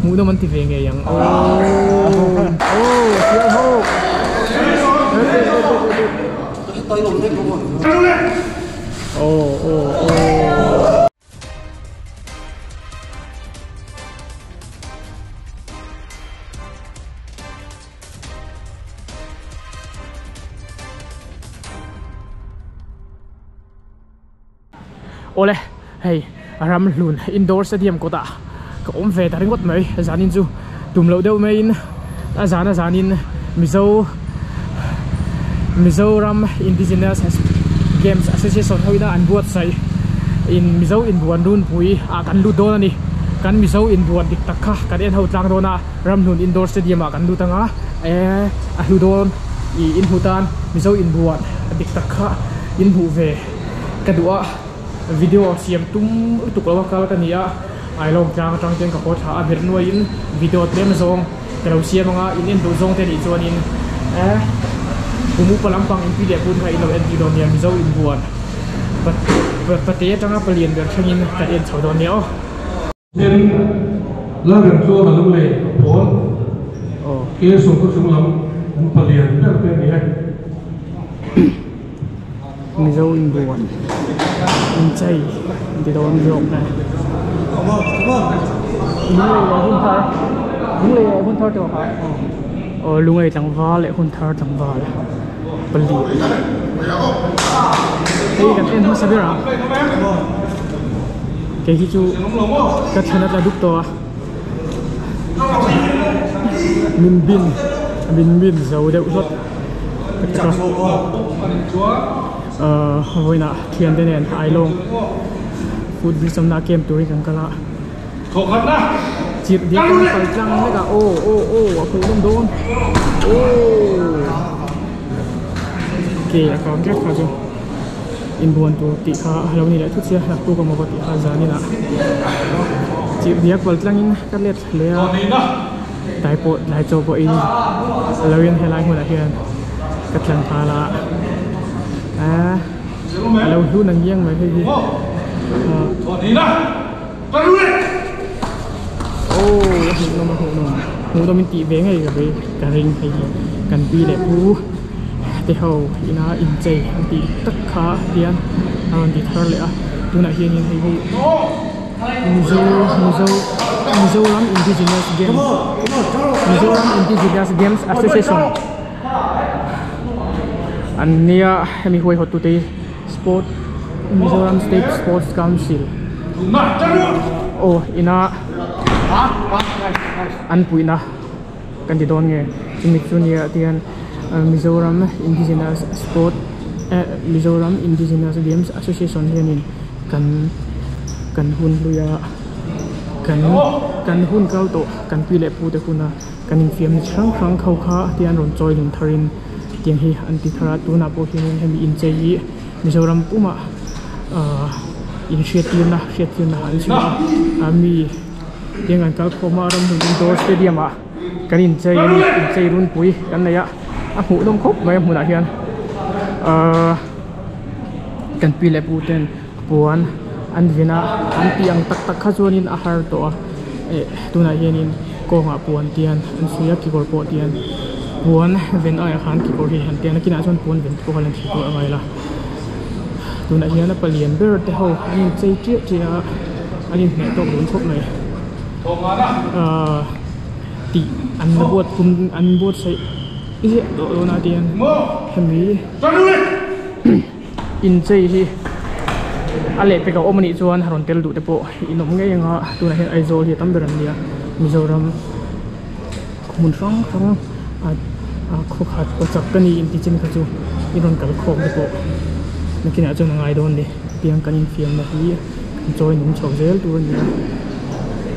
Hmuhnawm an ti ve ngei ang. Aww aww sial ho. Aw aw aw. Awle hei Ramhlun indoor stadium kawtah ka awm ve ta ringawt mai zanin chu tum loh deuh maiin a zan a zanin Mizo Mizoram Indigenous Games Association ho ina an buatsaih in Mizo inbuan runpui ah kan lut dawn a ni kan Mizo inbuan dik tak kha kan en ho tlang dawn a Ramhlun indoor stadium ah kan lut anga eh a hlu dawn ih in hmu tan Mizo inbuan dik tak kha in hmuh ve. Ka duh a, video siam tum lutuk lo a kal ka ni a, Ailawng tlang atang ten ka haw thla a, ber nuaiin video tlem zawng ka lo siam anga in en duh zawng te nih chuanin eh kum upa lampang in pi leh pu te kha in lo en tir dawn nia Mizo inbuan pate atanga palian ber thlengin kan en chho dawn nia aw. Tin, Lalremchuan a lo lei pawl ke sawmkaw chung lam an palian ber te a ni e. Mizo inbuan inchei an ti dawn zawk nge. Lunglei leh hun thar Lunglei leh hun thar tawh kha aw Lunglei tlangval leh hun thar tlangval palian hei kan en hmasa ber a. Kei hi chu ka thlan a tla dup tawh a min bin min bin zo deuh hlawt ka ahh vawiinah thiante nen Ailawng foot bridge awmna ah camp turin kan kal a chirh diak kan kal tlang vek a aw aw aw a khuh nawm dawn aww ke a kang tlat kha chu. Inbuan tur tih kha a lo ni leh thut sia, naktuk a maw tih kha zanin ah chirh diak pal tlangin ka let hle a, tlai pawh tlai chaw pawhin a lo in helai hmunah hian ka tlan nghal a, ah a lo hlun ang ngiang mai hei hi aw a hmuhnawm a hmuhnawm hmuhnawm in tih ve ngei ka vei ka ring hei hi kan pi leh pu. Te ho ina inchei an tih tak kha hian a rawn ti thar leh a tunah hianin hei hi Mizo Mizo Mizoram Indigenous Games Mizoram Indigenous Games Association an nia hemi huaihawt tute hi Sport Mizoram State Sports Council aw ina an puihna. Kan ti dawn nge chumi chu nia tihian Mizoram Indigenous Sport eh Mizoram Indigenous Games Association hianin kan kan hun hlui a kan kan hun kal tawh kan pi leh pu te huna kan infiamna chi hrang hrang kho kha tihian rawn chawi lung tharin tiang hi an ti thar a tunah pawh hianin hemi inchei hi Mizoram pumah ahh inhriattirna hriattirna an chhuah a mi. Tiang an kal khawm a Ramhlun Indoor Stadium ah kan inchei a ni inchei runpui kan nei a a hmuh nawm khawp mai a hmunah hian ahh kan pi leh pu ten puan an vin a an tih ang tak tak kha chuanin a har tawh a eh tunah hianin kawngah puan te hian an suih a kekawr pawh te hian puan ven aiah khan kekawr hi an tian a kinah chuan puan ven te pawh kha lan thei tur a ngai la tunah hian a palian ber te ho an inchei chiah chiah a. An inhmeh tawk dun khawp mai ahh tih an la buat kum an buatsaih ziah tawh dawn a tihian hemi inchei hi a lehpek a awm anih chuan rawn tel duh te pawh in awm ngei ang a tunah hian Aizawl hi a tam ber an nia Mizoram hmun hrang hrang a khaw khat aw chak ka ni inti chin kha chu i rawn kal khawm te pawh nakinah chuan a ngai dawn a ni tiang kan infiamna hi. Chawi nung chho zel tur a ni a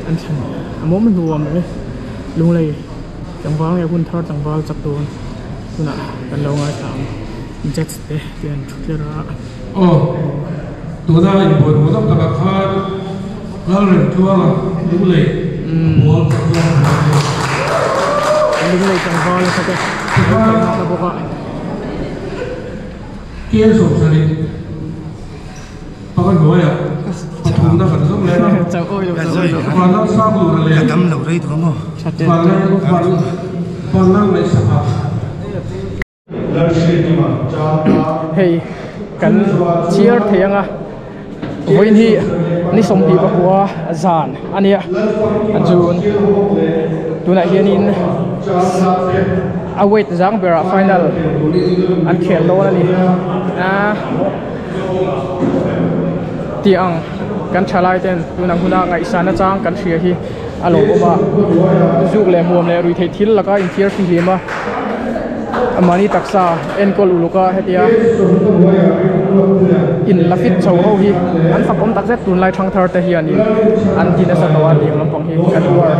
an thlan a mawm hluam mai Lunglei tlangval nge hun thar tlangval chak dawn hunah kan lo ngaithla ang judge te te an thu tler a. Aw tuna inbuai hmuh deuh takah khan Lalremtluanga Lunglei a pawl ka tluang hmuh a ni. Lunglei tlangval nasa te an kal nasa bawk a. Kian sawmsarih. Pakhat hnuaiah pathum. Pathumna kan zawng leh a. Vanlalsanglura leh Vanlalngaihsaka. Hei kan chhiar thei anga vawiin hi ni 29 zan a nia a June tunah hianin a weight zang berah final an khel dawn a ni a tih ang kan thalai ten tunah huna ngaihsan nachang kan hria hi a lawmawm a zuk leh hmuam leh ruihtheih thil laka inthiar fihlim a mahni taksa enkawl uluk a hetia in la fit chho ho hi an fakawm tak zet tunlai thangthar te hianin an ti nasa tawh a tih ang lampang hi kan uar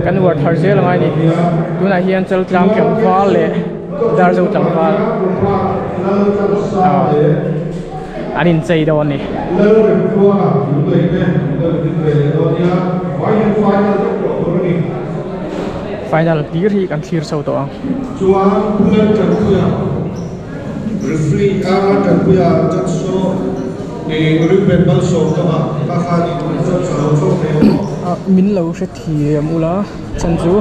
kan uar thar zel angai a ni tunah hian chaltlang tlangval leh darzo tlangval ah an inchei dawn a ni. Final hlir hi kan thlir chho tawh ang. Chuan Pulan Tanpuia, referee a Tanpuia judge chu ih Reuben Malsawm tawh a, kha khan in judge a lo chho ve aw. Min lo hrethiam ula chhan chu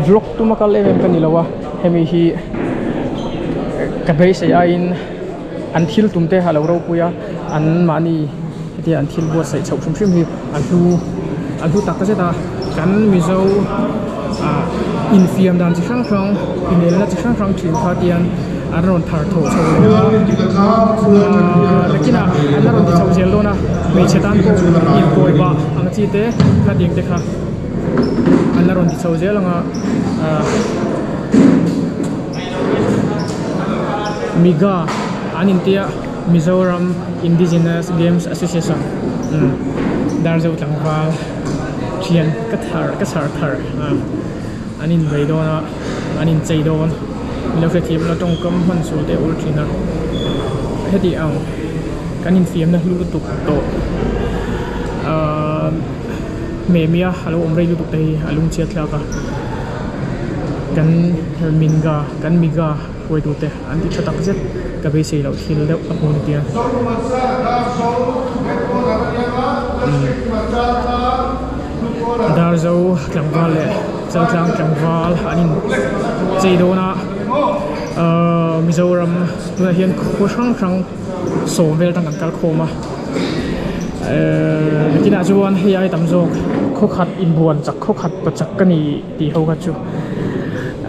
vlog tuma kal em em ka ni lo a, hemi hi ka beisei aiin an thil tum te a lo ropui a, an mahni hetia an thil buatsaih chhoh hrim hrim hi a hlu a hlu tak zet a, kan Mizo ah infiam dan chi hrang hrang inelna chi hrang hrang thin kha tian an rawn thar thawh chho leh a, ah nakinah an la rawn ti chho zel dawn a, hmeichhe tan pawh inkawi bah ang chi te khatiang te kha an la rawn ti chho zel ang a ah. Miga an intia Mizoram Indigenous Games Association umm Darzo tlangval thian ka thar ka chhar thar ah an inbei dawn a an inchei dawn milo hrethiam la tawngkam hman sual te a ul thin a heti ang kan infiamna hlu lutuk tawh ahh hmehmia a lo awm rei lutuk te hi a lungchhiat thlak a. Kan minga kan miga hruaitute an ti tha tak zet ka beisei loh thil deuh a hmu nia. Darzo tlangval leh Chaltlang tlangval an in chei dawn a ahh Mizoram tunah hian khaw hrang hrang sawm vel atang kan kal khawm a ehh nakinah chuan hei ai tam zawk khaw khat inbuan chak khaw khat pa chak ka ni tih ho kha chu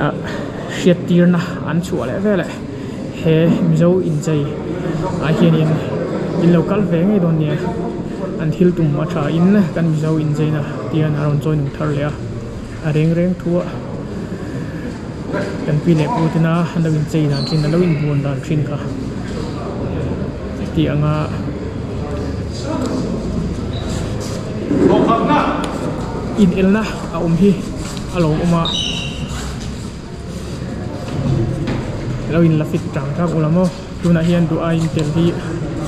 ah hriat tirna an chhuah leh vel e he Mizo inchei ah hianin in lo kal ve ngei dawn nia an thil tum a tha in kan Mizo incheina tian a rawn chawi nung thar leh a a reng reng thu a. Kan pi leh pu tena an lo inchei dan thin an lo inbuan dan thin kha tih anga inelna a awm hi a lo awm a lo in la fit tang tang ula maw tunah hian duh aiin tel hi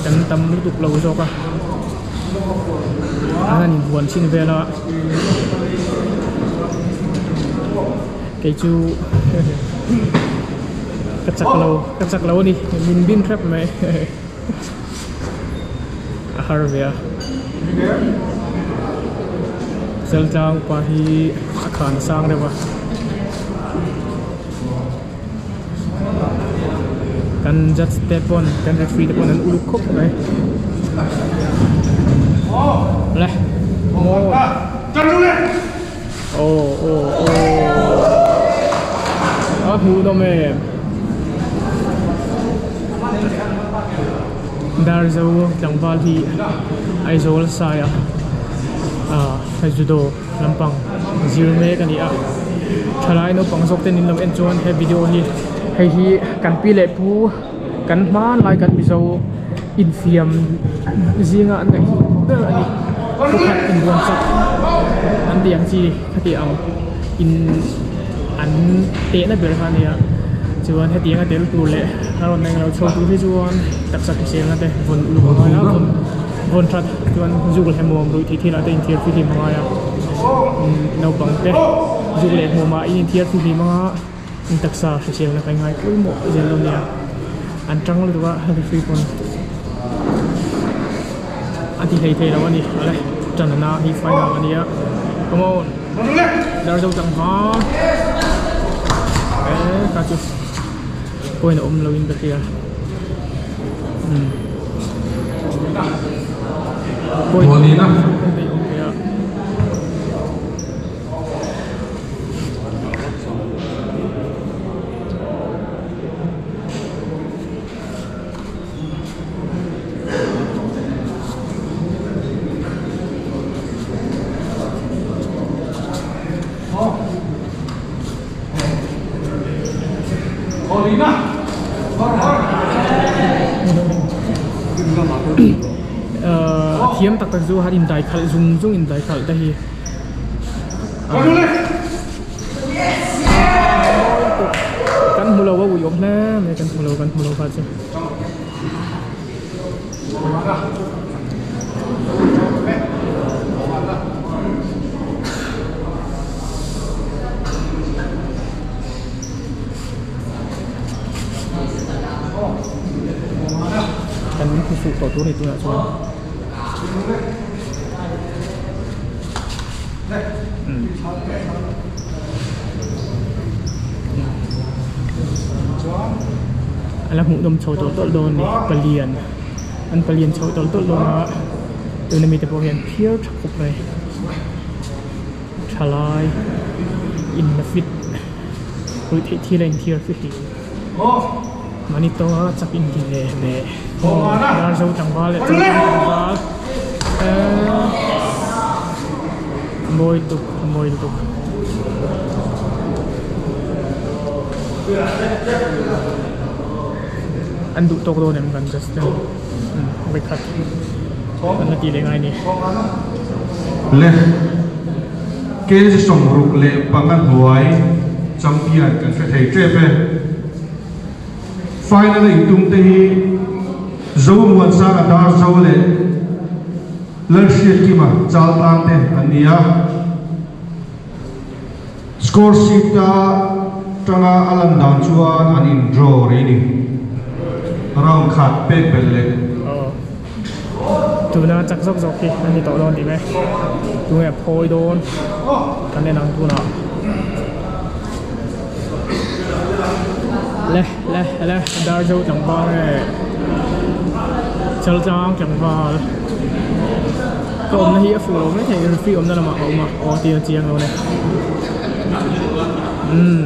kan tam lutuk lo zawk a an han inbuan chhin vel a. Kei chu ka chak lo ka chak lo a ni min bin hrep mai a har ve a Chaltlang pa hi a khan sang deuh a kan judge te pawn kan referee te pawn an uluk khawp mai le maw. Aw aw aw a hmuh nawm em Darzo tlangval hi Aizawl saia ah judo lampang zir mek a ni a thalai naupang zawk ten in lo en chuan he video hi hei hi kan pi leh pu kan hmanlai kan Mizo infiam zinga an ngaih ber a ni khawkhat inbuan chak an tih ang chi khati ang in an tehna ber kha a nia chuan hetiang a tel tur leh a rawn eng lo chho tur hi chuan taksa hriselna te vawn uluk a ngai a vawn vawn that chuan zuk leh hmuam ruih theih thil ah te inthiar fihlim a ngai a naupang te zuk leh hmuam ah in inthiar fihlim anga. In taksa hriselna ka ingai pawimawh zel lo nia an tang lutuk a referee pawn a ti hlei thei lo a ni awle tanana hi final a nia come on Darzo tlangval eh kha chu point a awm lo in ka hria umm point a awm thei a. A thiam tak tak chu han indai khalh zung zung indai khalh te hi kan hmu lo a ui awm hle mai kan hmu lo kan hmu lo kha chu. Kan hmu fuh tawh tur a ni tunah chuan. A la hmuhnawm chho tawlh tawlh dawn a ni palian an palian chho tawlh tawlh dawn a tuna mite pawh hian phiar tha khawp mai thalai in la fit ruih theih thil a inthiar fihlim mahni tawnga chak inti ve ve Darzo tlangval leh Changkang tlangval eee mawi tuk a mawi lutuk. An duh tawk dawn em kan just ten vawikhat an la tih leh ngai a ni. Le KG 65 hnuai champion kan hre thei tep e. Final a intum te hi Zomuansanga Darzo leh Lalhriatkima Chaltlang te an ni a. Score sheet a tanga a lan dan chuan an in draw rih ni. Round khat pek belh leh. Tuna chak zawk zawk hi an ni tawh dawn tih mai. Tunge phawi dawn kan en ang tunah. Le le le Darzo tlangval nge Chaltlang tlangval ka awmna hi a fuh lo mai thei referee awmna lamah ka awm a aw tih a chiang lo a ni umm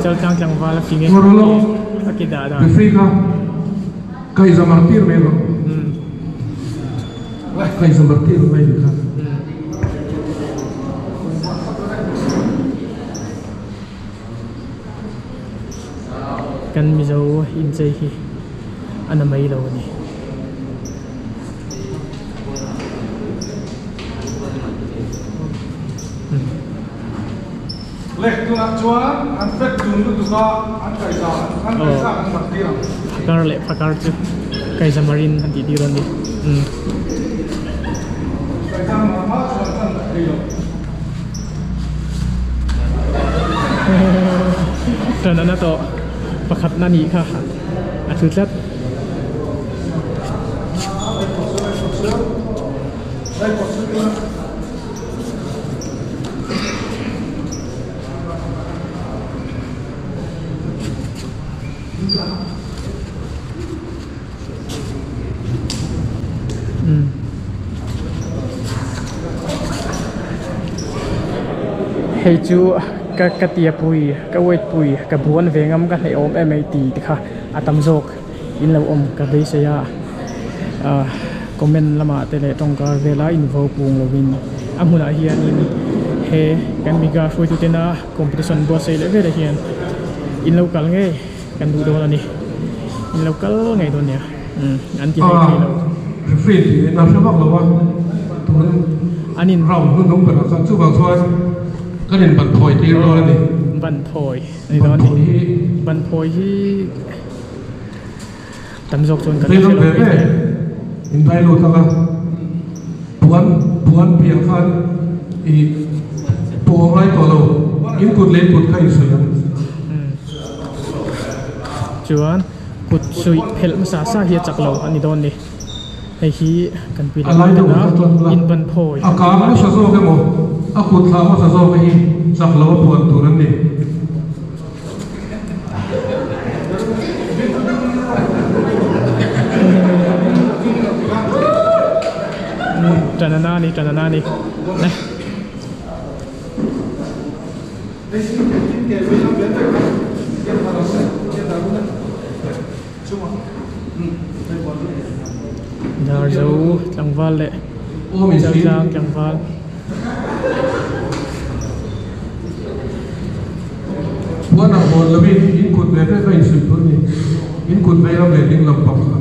Chaltlang tlangval a fing e a ke dah dan referee kha kaihzamar tir mai rawh kaihzamar tir mai ni kha. Kan Mizo inchei hi a na mai lo a ni. Phakar leh phakar chu kaihzamarin an tih tir a ni. Tan ana tawh pakhat na nih kha a thu tlat. Hei chu ka ka tia pui ka weight pui ka buan ve ngam ka hnaih awm em mai ti te kha a tam zawk in lo awm ka beisei a ah comment lamah te leh tawngkar vela in vo pung lovin a hmunah hianin he kan miga hruaitu tena competition buatsaih leh velah hian in lo kal ngei. Kan duh dawn a ni. In lo kal ngei dawn nia. Umm an ti hlei thei lo. Referee tih in a hre vak lo a, tun an in round hun dawng berah khan chuvang chuan kan in ban thawi tir dawn a ni. Ban thawi a ni dawn a ni. Ban thawi hi. Ban thawi hi tam zawk chuan kan hre lo ve ve. In dai lut ang a, puan puan piah khan i pawh a ngai tawh lo, in kut leh in kut kha in sawi ang. Chuan kut suih phelh hmasa sa hi a chak lo a ni dawn ni. Hei hi kan pi A lai deuh kha chuan la a kang hmasa zawk emaw a kut thlah hmasa zawk hi chak lo a puan tur an ni. Tanana ni tanana ni. Darzo tlangval leh Chaltlang tlangval. Puan ang hawn lovin in kut ve vek a insuih tur a ni. In kut vei lam leh ding lam pang kha.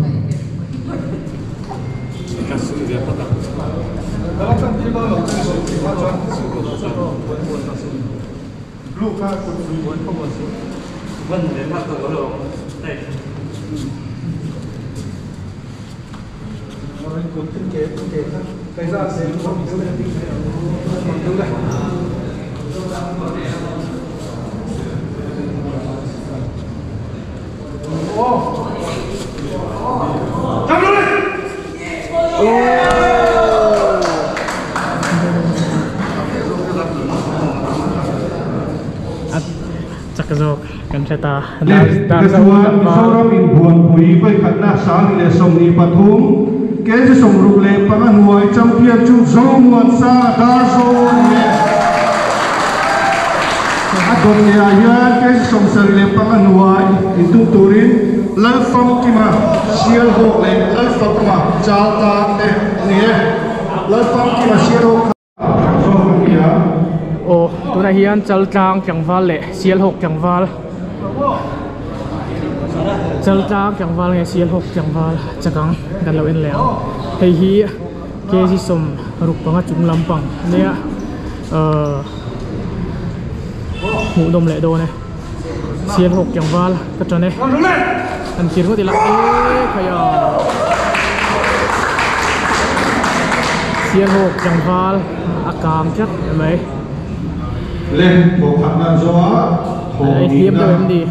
A chak zawk kan hre ta. Tichuan, Mizoram inbuanpui vawikhatna 2013 kg 65 hnuai champion chu Zomuansa Darzo a ni e. A dawt leh ah hian kg 75 hnuai intum turin Lalfamkima Sialhawk leh Lalfakma Chaltlang te a ni e. Lalfamkima Sialhawk kha zawk a ni a. Aw, tunah hian Chaltlang tlangval leh Sialhawk tlangval Chaltlang tlangval nge Sialhawk tlangval chakang kan lo en leh ang. Hei hi kg 65 chung lampang a nia ahh hmuhnawm leh dawn e. Sialhawk tlangval ka tan e. An kir ngawt ila e khai a. Sialhawk tlangval a kang tlat mai. Le thawkhat nan zawha thawh Ei hliam nihna deuh em ni?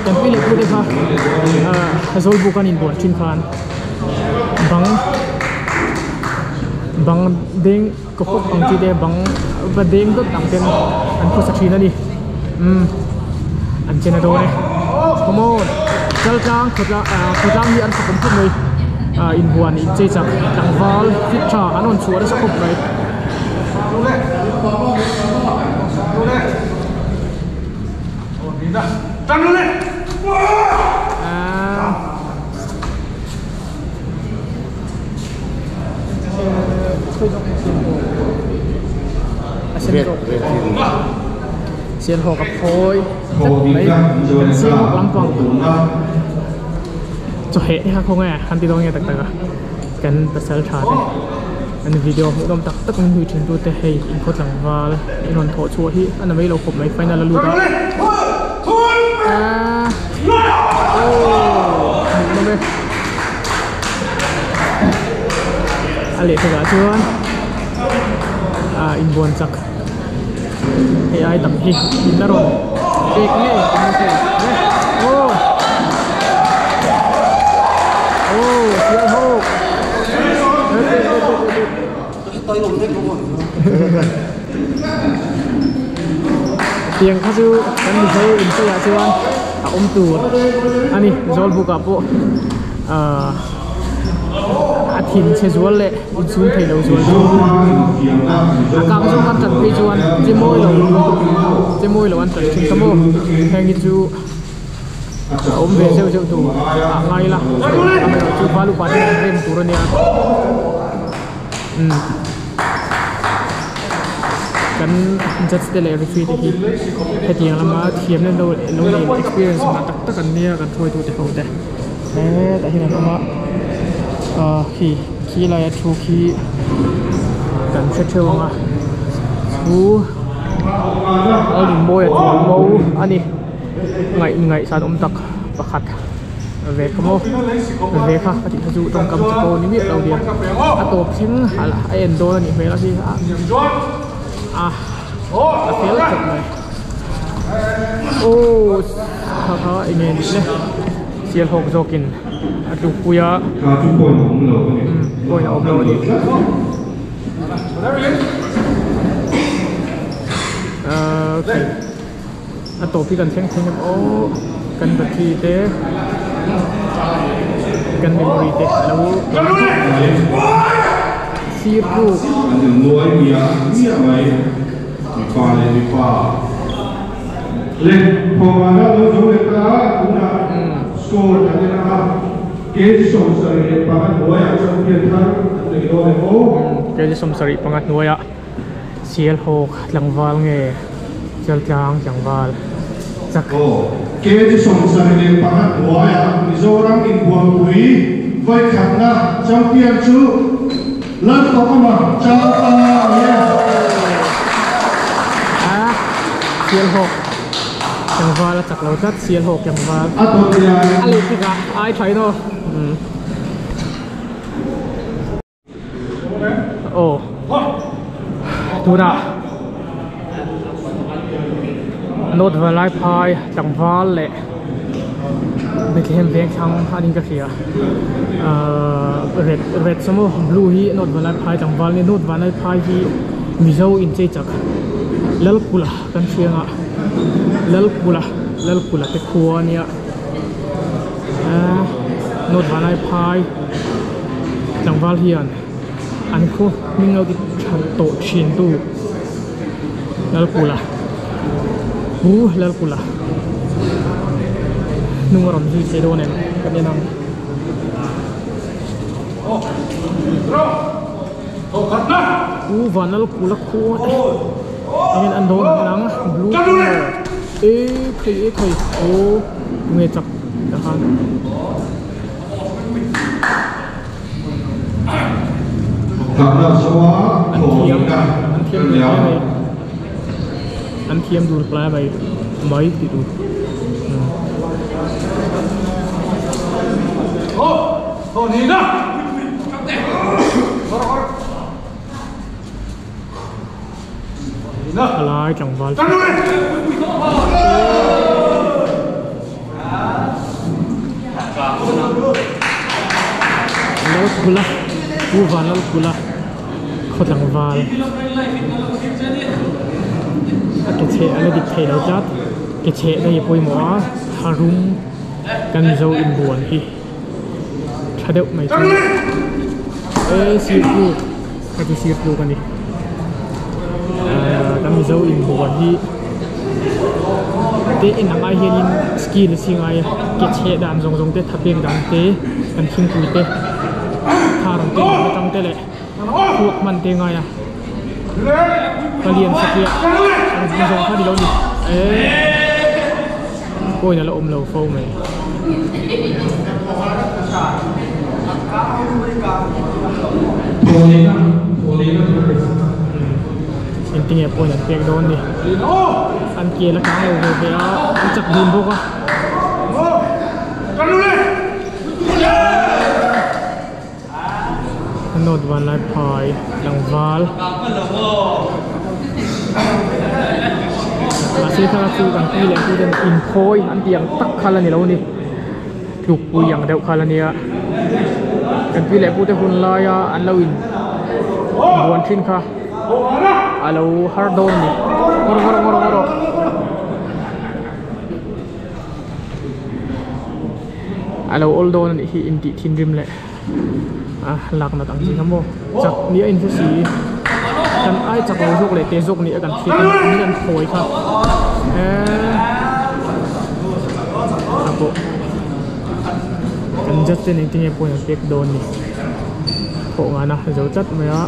Kan pi leh pute kha ahh Zawlbuk an inbuan thin khan bang bang deng kaw fawk ang chi te bang va deng dawt ang ten an khawsa thin a ni umm an chen a dawn e come on Chaltlang khawtlang ahh khawtlang hi an fakawm khawp mai ahh inbuan inchei chak tlangval fit tha an rawn chhuah nasa khawp mai. Sialhawk a phawi tlat mai kan Sialhawk lampang chawheh te kha khawnge han ti dawn nge tak tak a kan pasal tha te an video hmuhnawm tak tak min hui thin tu te hei inkhaw tlangval in rawn thawh chhuah hi a na mai lo khawp mai final a lut a aaa aww hmuhnawm e a lehkha ah chuan ah inbuan chak hei ai tam hi in la rawn pek ngei ang ka hre aw aw sial ho tiang kha chu kan mizo inchei ah chuan a awm tur a ni zawlbuk ah pawh ahh a thin chhe zual leh insum thei lo zual chu a kang zawk an tan phei chuan che mawi lo che mawi lo an tan thin kha maw heng hi chu a awm ve zeuh zeuh tur ah ngai ila amaherawhchu val upa te an rem tur a nia umm kan judge te leh referee te hi hetiang lama thiamna lo lo nei experience ngah tak tak an nia kan hruaitu te ho te hetah hian an awm a ah khi khi laia thu khi kan hre theuh ang a chu Lalnunmawia chuan mo a ni ngaih ngaihsan awm tak pakhat ve kha maw ve kha ka tih kha chu tawngkam chu pawh ni miah lo nia a tawp thleng a en dawn a nih hmel a khi a a fel khawp mai aw kha kha eng nge nih le sialhawk zawkin. A tluk pui a. Kha chu point a awm lo a ni. Point a awm lo a ni. Okay. A tawp hi kan thleng thleng em aw. Kan battery te kan memory te a lo sir tluk. An innuai miah miah mai. Mipa leh mipa. Le thawmana lo zo leh ta a, tunah score kan en ang a, kg 75 hnuaiah champion thar an nei dawn em aw? Kg 75 hnuaiah Sialhawk tlangval nge Chaltlang tlangval chak? Aw, kg 75 hnuaiah Mizoram inbualpui vawikhatna champion chu Lalfakawma Chaltlang a ni e. A, Sialhawk tlangval a chak lo tlat, Sialhawk tlangval A dawt hian. A leh pek ah ai tha in aw. Aw, tunah North Vanlaiphai tlangval leh Bethlehem Vengthlang a niin ka hria ahh red red saw maw blue hi North Vanlaiphai tlangval nia North Vanlaiphai hi Mizo inchei chak Lalkula kan hria ang a Lalkula Lalkula te khua a nia ahh North Vanlaiphai tlangval hian an khaw hming lo ti tha tawh thin tu Lalkula Pu Lalkula hnung a rawn zui thei dawn em kan en ang. Pu Vanlalkula khua te engin an dawn ang en ang blue colour e khai e khai aw tunge chak ta khan. An thiam an thiam dun hle mai an thiam dun hle mai mai tih tur. Palai tlangval chu Lalkhula Pu Vanlalkhula khaw tlangval a ke chheh a la dik thei lo tlat ke chheh na hi pawimawh a tharum kan Mizo inbuan hi tha deuh mai chu e sir tluk ka ti sir tluk a ni ahh kan Mizo inbuan hi te en ang ai hianin skill a si ngai a ke chheh dan zawng zawng te thapek dan te kan thingpui te thar ang te lam atang te leh khuak hman te ngai a palian satliah ang zawng kha ni lo ni eh. Point a la awm lo fo mai. Engtinge point an pek dawn ni. An kel a kang lo ve ve a, an chak dun bawk a. A nawt van lai phai tlangval mahse thlalak chu kan pi leh pu ten inkhawi an tih ang tak kha la ni lo a ni tlukpui ang deuh kha la nia kan pi leh pu te hun laia an lo in buan thin kha a lo har dawn a ni ngawr ngawr ngawr ngawr. A lo awl dawn a nih hi intih thinrim leh a lak nat ang chi kha maw chak ni a inhre si kan ai chak lo zawk leh te zawk ni a kan hriat a min an thawi kha eee a pawh kan judge ten engtin nge pawhin an pek dawn ni thawh ngana zo tlat mai a.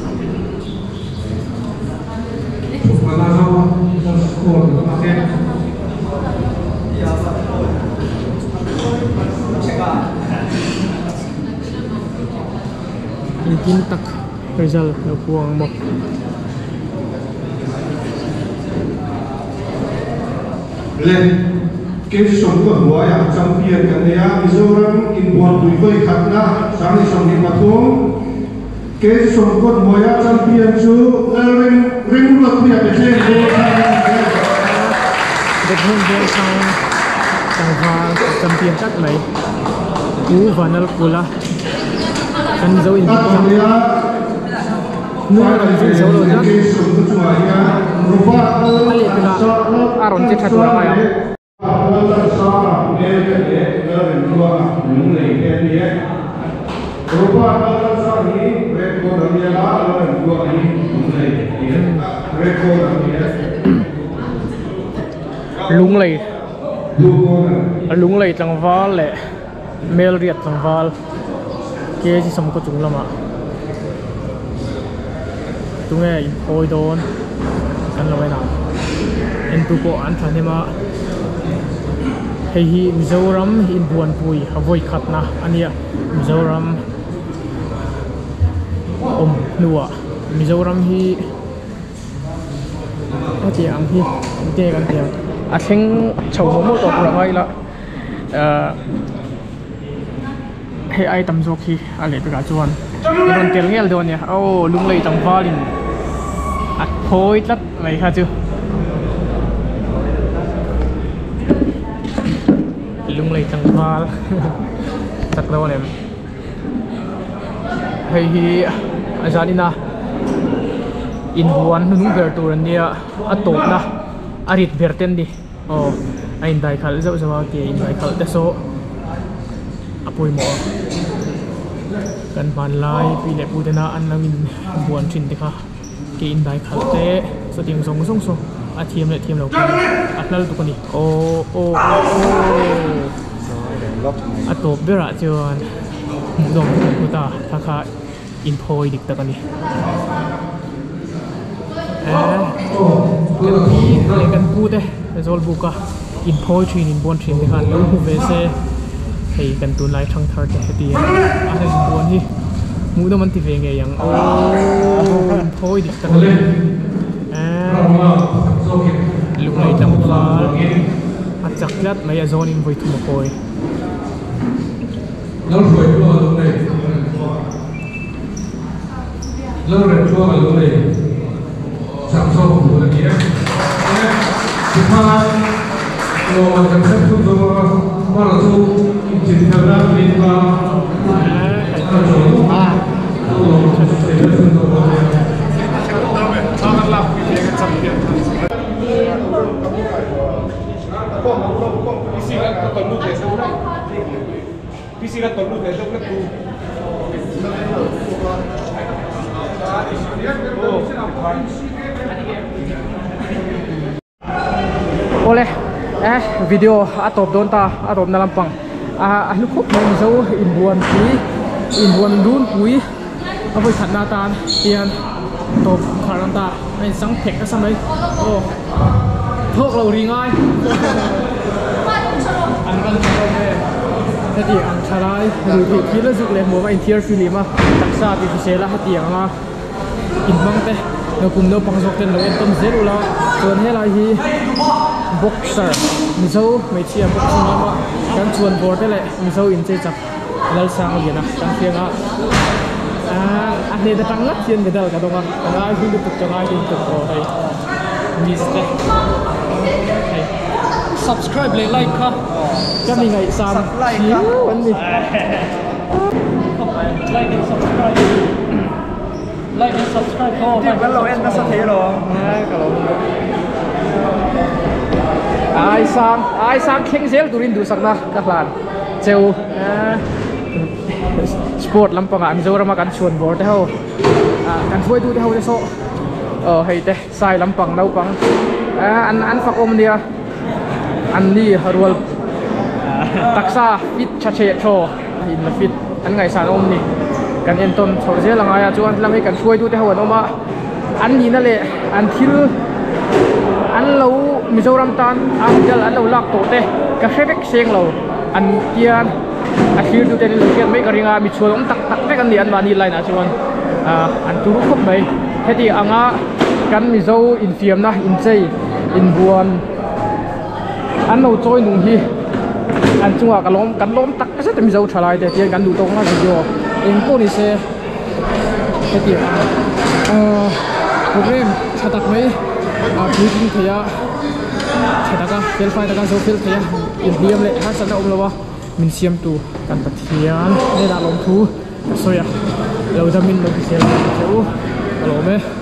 Engtin tak result lo puang ang maw? Le Kevson ka hnuaiah champion kan nei a, Mizoram inbualpui vawi khatna 2023. Kei sawmkawt hnuaia champion chu Lalreng Ringruatpuia Bethlehem Vengthlang a ni e. Bethlehem Vengthlang tlangval champion tlat mai. Pu Vanlalkula kan Mizo in hnung a rawn zui zo lo tlat a lehpelh ah a rawn che tha tur a ngai ang. Lunglei Lunglei tlangval leh Melriat tlangval kg sawmkaw chung lamah tunge inphawi dawn kan lo en ang entu pawh an thahnem a hei hi Mizoram inbuanpui a vawi khatna a nia Mizoram awm hnuah Mizoram hi. Hetiang ang hi engtin nge kan tih ang a thleng chho mawh mawh tawh tur a ngai ila ahh hei ai tam zawk hi a leh pekah chuan a rawn tel ngel dawn a nia aw lunglei tlangval in a phawi tlat mai kha chu lunglei tlangval chak dawn em. Hei hi a zanin a inbuan hnuhnung ber tur an nia a tawpna a rit ber te an ni aw a indai khalh zauh zauh a ke indai khalh te saw a pawimawh a kan hmanlai pi leh pu tena an lo inbuan thin te kha ke indai khalh te sawtiang zawng zawng saw a thiam leh thiam lo kha a hlal tuk a ni aw aw aw. A tawp berah chuan hmuhnawm kan hmu ta kha kha inphawi dik tak a ni. Kan pi leh kan pu te Zawlbuk a inphawi thin inbuan thin te khan lo hmu ve se hei kan tunlai thangthar te heti a an inbuan hi hmuhnawm an ti ve ngei ang aww inphawi dik tak a ni. Lunglei tlangval. A chak tlat mai a zawnin vawi thum a kawi. Lalhruaitluanga lo nei. Lalremtluanga lo nei. Chak zawk tur a ni e. Tikhan lawmman kan hre thut zawk a, Mara chu inchinfelna min kha a chawl a, lawmman kan hre thut zawk a nia. Awle eh video a tawp dawn ta a tawpna lampang a hlu khawp mai mizo inbuan pui inbuan run pui a vawi khatna atan hian tawp kharh an ta a insang phek nasa mai aw thawk lo ri ngai an van tha hlawm em heti ang thalai rui theih thil a zuk leh hmuam a inthiar fihlim a taksa tih hrisel a heti ang a inhmang te nakum naupang zawk ten lo entawn zel ula chuan helai hi boxer mizo hmeichhia boxing lama kan chuan bawr te leh mizo inchei chak Lalsangliana kan hriang a a hnen atang ngat hian medal ka dawng a ka ngai hi lutuk ka ngai hi lutuk aw hei miss te hei subscribe leh like kha ka mi ngaihsan phiu an ni like and subscribe like and subscribe kha Tih kan lo en nasa thei alawm. Ka lo ai sang ai sang thleng zel turin duhsakna ka hlan cheu sport lampangah Mizorama kan chhuan bawr te ho kan hruaitu te ho te saw aw hei te sai lampang naupang an an fak awm ania an ni rual taksa fit tha theh thaw in la fit an ngaihsan awm ni kan entawn chhoh zel angai a chuan tlanghi kan hruaitu te ho an awm a an nihna leh an thil an lo Mizoram tan a medal an lo lak tawh te ka hre vek seng lo an tian a thlir tu te an lo hriat mai ka ring a mi chhuan awm tak tak vek an ni an mahni line ah chuan ah an turu khawp mai heti anga kan Mizo infiamna inchei inbuan an lo chawi nung hi an chungah ka lawm kan lawm tak zet a Mizo thalai te tihian kan duh tawk ang a video eng pawh ni se. Hetiang ahh program tha tak mai a puitling thei a tha taka fel fai taka zo fel thei a inhliam leh harsatna awm lo a min siamtu Kan Pathian hnenah lawmthu ka sawi a, lo damin lo hrisel ang che u, ka lawm e.